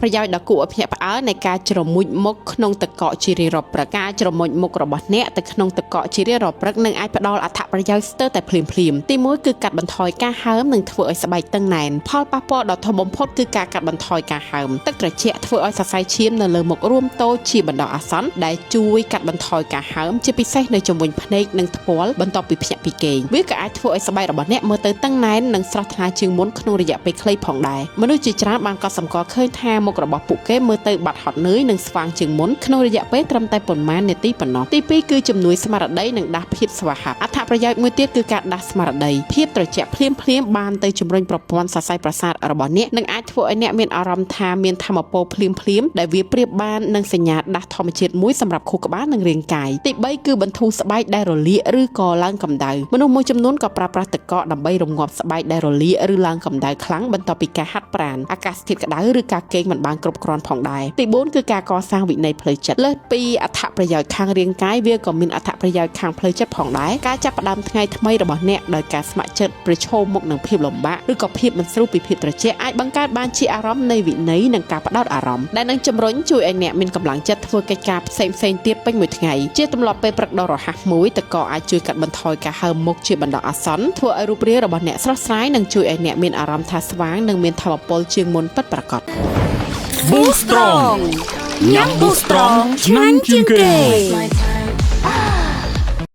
ប្រយោជន៍ដ៏គួរឲ្យភ្ញាក់ផ្អើលនៃការជ្រមុជមុខក្នុងទឹកកកជារៀងរាល់ព្រឹកការជ្រមុជមុខរបស់អ្នកទៅក្នុងទឹកកកជារៀងរាល់ព្រឹកនឹងអាចផ្ដល់អត្ថប្រយោជន៍ស្ទើរតែភ្លាមភ្លាមៗទីមួយគឺកាត់បន្ថយការហើមនិងធ្វើឲ្យស្បែកតឹងណែនផលប៉ះពាល់ដ៏ធំបំផុតគឺការកាត់បន្ថយការហើមទឹកត្រជាក់ធ្វើឲ្យសរសៃឈាមនៅលើមុខរួមតូចជាបណ្ដោះអាសន្នដែលជួយកាត់បន្ថយការហើមជាពិសេសនៅជុំវិញភ្នែកនិងថ្ពាល់បន្ទាប់ពីភ្ញាក់ពីគេងវាក៏អាចធ្វើឲ្យស្បែករបស់អ្នកមើលទៅតឹងណែននិងស្រស់ថ្លាជាងមុនក្នុងរយៈពេលខ្លីផងដែរមនុស្សជាច្រើនបានកត់សម្គាល់ឃើញថាមុខរបស់ពួកគេមើលទៅបាត់ហត់នឿយនិងស្វាងជាងមុនក្នុងរយៈពេលត្រឹមតែប៉ុន្មាននាទីប៉ុណ្ណោះទីពីរគឺជំនួយស្មារតីនិងដាស់ភាពស្វាហាប់អត្ថប្រយោជន៍មួយទៀតគឺការដាស់ស្មារតីភាពត្រជាក់ភ្លាមភ្លាមៗបានទៅជំរុញប្រព័ន្ធសរសៃប្រសាទរបស់អ្នកនិងអាចធ្វើឲ្យអ្នកមានអារម្មណ៍ថាមានថាមពលភ្លាមភ្លាមៗដែលវាប្រៀបបាននឹងសញ្ញាដាស់ធម្មជាតិមួយសម្រាប់ខួរក្បាលនិងរាងកាយទី3គឺបន្ធូរស្បែកដែលរលាកឬក៏ឡើងកម្ដៅមនុស្សមួយចំនួនក៏ប្រើប្រាស់ទឹកកកដើម្បីរងាប់ស្បែកដែលរលាកឬឡើងកម្ដៅខ្លាំងបន្ទាប់ពីការហាត់ប្រាណអាកាសធាតុក្ដៅឬការគេងមិនបានគ្រប់គ្រាន់ផងដែរទី4គឺការកសាងវិន័យផ្លូវចិត្តលើសពីអត្ថប្រយោជន៍ខាងរាងកាយវាក៏មានអត្ថប្រយោជន៍ខាងផ្លូវចិត្តផងដែរការចាប់ផ្ដើមថ្ងៃថ្មីរបស់អ្នកដោយការស្ម័គ្រចិត្តប្រឈមមុខនឹងភាពលំបាកឬក៏ភាពមិនស្រួលពីភាពត្រជាក់អាចបង្កើតបានជាអារម្មណ៍នៃវិន័យនិងការផ្ដោតអារម្មណ៍ដែលនឹងជំរុញជួយឲ្យអ្នកមានកម្លាំងចិត្តធ្វើកិច្ចការផ្សេងៗទៀតពេញមួយថ្ងៃជាទម្លាប់ពេលព្រឹកដ៏រហ័សមួយទឹកកកអាចជួយកាត់បន្ថយការហើមមុខជាបណ្ដោះអាសន្នធ្វើឲ្យរូបរាងរបស់អ្នកស្រស់ស្រាយនិងជួយឲ្យអ្នកមានអារម្មណ៍ថាស្វាងនិងមានថាមពលជាងមុនពិតប្រាកដ Boost Strong ញ៉ាំ Boost Strong ឆ្ងាញ់ជាងគេ My time.